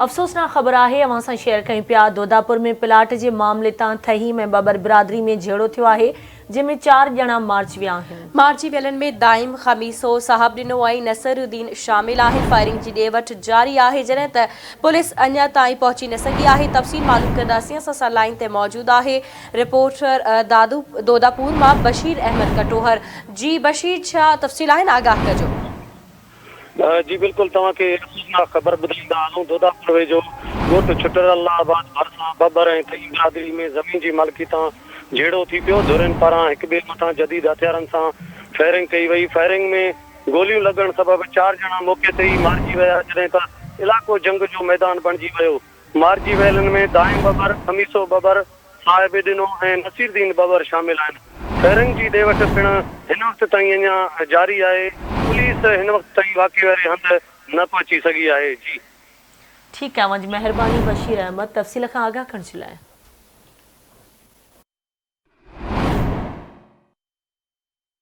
افسوسناڪ خبر آهي اوهان سان شيئر ڪيون پيا دوداپور ۾ پلاٽ جي معاملي تان ٿهيم ۽ ٻٻر برادري ۾ جهيڙو ٿيو آهي جنهن ۾ چار ڄڻا مارجي ويا آهن. مارجي ويلن ۾ دائم، خميسو، صاحب ڏنو ۽ نصرالدين شامل آهن، فائرنگ جي ڏي وٺ جاري آهي جڏهن ته پوليس اڃا تائين پهچي نه سگهي آهي، تفصيل معلوم ڪنداسين اسان سان لائين تي موجود آهي رپورٽر دادو دوداپور مان بشير احمد ڪٽوهر جي بشير ڇا تفصيل آهن آگاهه ڪجو. جي بلڪل توهان کي افسوسناڪ خبر ٻڌائيندا هلون دوداپور ويجهو ڳوٺ ڇٽر الله آباد ڀرسان ٻٻر ۽ ٿهيم برادري ۾ زمين جي مالڪي تان جهيڙو ٿي پيو ڌرين پاران هڪ ٻئي مٿان جديد هٿيارن سان فائرنگ ڪئي وئي فائرنگ ۾ گوليون لڳڻ سبب چار ڄڻا موقعي تي ئي مارجي ويا جڏهن ته علائقو جنگ جو ميدان بڻجي ويو مارجي ويلن ۾ دائم ٻٻر، خميسو ٻٻر، صاحب ڏنو ۽ نصير دين ٻٻر شامل آهن. فائرنگ جي ڏي وٺ پڻ هن وقت تائين اڃا جاري آهي. پوليس هن وقت تائين واقعي واري هنڌ نه پهچي سگهي آهي. جي. ٺيڪ آهي اوهان جي مهرباني بشير احمد تفصيل کان آگاهه ڪرڻ جي لاء.